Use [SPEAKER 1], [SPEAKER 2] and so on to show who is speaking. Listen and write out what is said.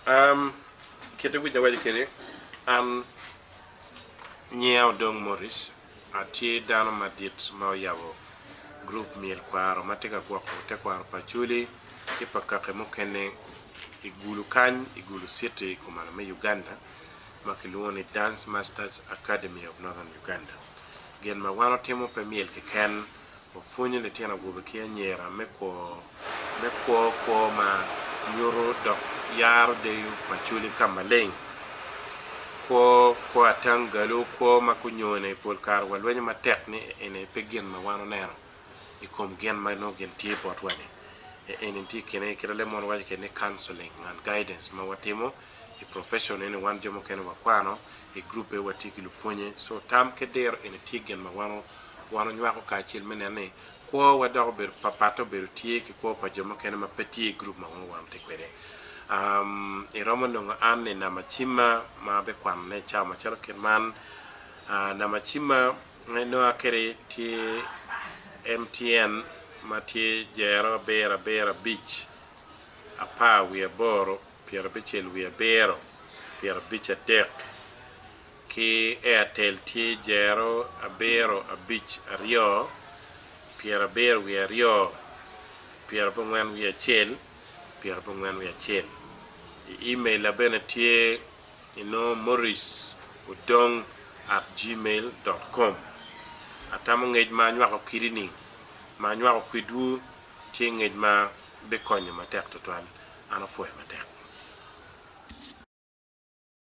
[SPEAKER 1] Um, kit iwinyo awaco kwede, an nyinga Odong Maurice, atye dano madit ma oyabo gurup myel kwaro ma tye ka gwoko tekwaro pa Acholi ki pa kaki mukene i Gulu kany i Gulu City i kumalo me Uganda ma kilwongo ni Dance Masters Academy of Northern Uganda. Gin ma wan watimo pe myel keken, wapwonyo litino awobe ki anyira me kwo me kwo kwo ma nyuto dok yaro deyo pa Acholi ka maleng. Kwo kwo atangalu, kwo ma kunyone pol kare walwenyo matek ni eni pe gin ma wan oneno i kom gin ma nongo gin tye botwa ni. Eni tye i kine kit ma leb munu waco kwede ni counseling and guidance ma watimo i profession eni wan jo mukene wakwano i group-pe watye ki lupwonye so tam ki diro eni tye gin ma wan wan onywako kacel me neno ni kwo wa dok obedo papat obedo tye ki kwo pa jo mukene ma pe tye i group ma nongo wan watye kwede. Um, iromo nongo an i namba cimma ma abikwano ne i cawa macalo kit man. Uh, namba cimma ma inonga kwede tye MTN ma tye jero abiro abiro abic apar wiye aboro 78 53 ki Airtel tye jero abiro abic aryo pyerabiro wiye aryo pyerabongwen wiye acel pyerabongwen wiye acel. I email-la bene tye inongo Maurice Odong at gmail dot com. Atamo ngec ma anywako kidi-ni ma anywako kwedwu tye ngec ma bikonyo matek tutwal. An apwoyo matek.